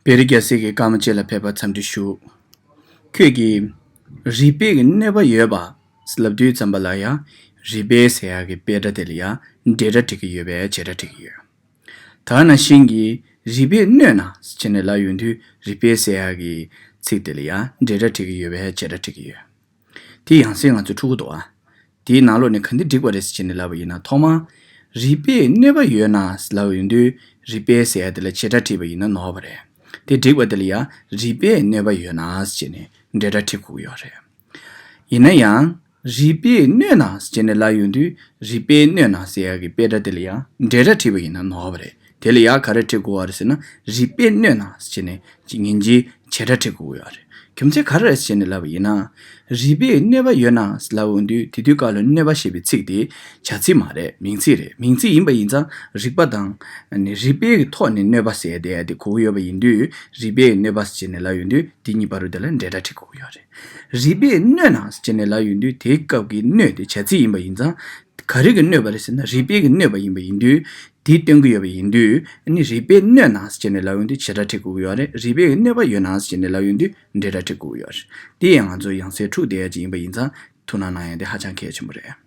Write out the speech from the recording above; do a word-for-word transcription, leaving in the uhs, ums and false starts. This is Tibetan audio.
བེ་རི་རྒྱལ་སྲས་ཀྱིས་སྐར་མ་གཅིག་ལ་ཕེབས་པར་འཚམས་འདྲི་ཞུ། ཁྱོད་ཀྱིས་རིགས་པས་ཀྱི་གནོད་པ་ཡོད་པ་ལབ་དུས་ཙམ་པ་ལ་ཡང་རིགས་པས་ཟེར་ཡག་གི་དཔེ་སྒྲ་དེ་ལ་ཡང་འབྲེལ་སྒྲ་འབྲི་གི་ཡོད་པས་བྱེད་སྒྲ་འབྲི་གི་ཡོད། ད་ནང་བཞིན་གྱི་རིགས་པས་གནོད་ན་ཟེར་ནས་ལབ་ཡོང་དུས་རིགས་པས་ཟེར་ཡག་གི་ཚིག་དེ་ལ་ཡང་འབྲེལ་སྒྲ་འབྲི་གི་ཡོད་པས་བྱེད་སྒྲ་འབྲི་གི་ཡོད། དེ་ཡང་སེ་ང་ཚོས་འཁྲུག་གི་འདུག་ཨ། དེའི་ནང་ལོགས་ནས་ག་འདི་འགྲིག་པ་རེད་ཟེར་ནས་ལབ་པ་ཡིན་ན། ཐོག་མར་རིགས་པས་གནོད་པ་ཡོད་ན་ལབ་ཡོང་དུས་རིགས་པས་ཟེར་ཡ་དེ་ལ་བྱེད་སྒྲ་བྲིས་པ་ཡིན་ན་ནོར་བ་རེད། དེ་འགྲིག་པ་དེ་ལ་ཡང་རིགས་པས་གནོད་པ་ཡོད་ན་ཟེར་ནས་འབྲེལ་སྒྲ་བྲིས་དགོས་ཀྱི་ཡོད་རེད། ཡིན་ན་ཡང་རིགས་པས་གནོད་ན་ཟེར་ནས་ལབ་ཡོང་དུས་རིགས་པས་གནོད་ན་ཟེར་ཡ་གི་དཔེ་སྒྲ་དེ་ལ་ཡང་འབྲེལ་སྒྲ་བྲིས་པ་ཡིན་ན་ནོར་བ་རེད། དེ་ལ་ཡང་ག་རེ་བྲིས་དགོས་པ་རེད་ཟེར་ན། རིགས་པས་གནོད་ན་ཟེར་ནས་ཅིག་ངེས་འབྱིན་བྱེད་སྒྲ་བྲིས་དགོས་ཀྱི་ཡོད་རེད། རྒྱུ་མཚན་ག་རེ་རེད་ཟེར་ནས་ལབ་པ་ཡིན་ན། རིགས་པས་གནོད་པ་ཡོད་ན་ལབ་འོང་དུས་དེ་དུས་སྐབས་ལ་གནོད་པ་ཞེས་པའི་ཚིག་དེ་བྱ་ཚིག་མ་རེད། མིང་ཚིག་རེད། མིང་ཚིག་ཡིན་པ་ཡིན་ཙང་རིགས་པ་དང་ནི་རིགས་པའི་ཐོག་ནས་གནོད་པ་ཟེར་དེ་དེ་གོ་གི་ཡོད་པ་ཡིན་དུས་རིགས་པས་གནོད་པ་ཟེར་ནས་ལབ་ཡོང་དུས་དེ་གཉིས་བར་དུ་དེ་ལ་འབྲེལ་སྒྲ་བྲིས་དགོས་ཀྱི་ཡོད་རེད། རིགས་པས་གནོད་ན་ཟེར་ནས་ལབ་ཡོང་དུས་དེའི་སྐབས་ཀྱི་གནོད་དེ་བྱ་ཚིག་ཡིན་པ་ཡིན་ཙང་། ག་རེ་གི་གནོད་པ་རེད་ཟེར་ན། རིགས་པས་ཀྱི་གནོད་པ་ཡིན་པ་ཡིན་དུས། དེ་སྟོན་གྱི་ཡོད་པ་ཡིན་དུས། ཨ་ནི་རིགས་པས་གནོད་ན་ཟེར་ནས་ལབ་ཡོང་དུས་བྱེད་སྒྲ་བྲིས་དགོས་ཀྱི་ཡོད་རེད། རིགས་པས་ཀྱི་གནོད་པ་ཡོད་ན་ཟེར་ནས་ལབ་ཡོང་དུས་འབྲེལ་སྒྲ་བྲིས་དགོས་ཀྱི་ཡོད་རེད། དེ་ཡང་ང་ཚོ་ཡང་སེ་འཁྲུག་བསྡད་ཡ་ཅིག་ཡིན་པ་ཡིན་ཙང་ཐུགས་སྣང་གནང་ཡ་དེ་ཧ་ཅང་གལ་ཆེན་པོ་རེད།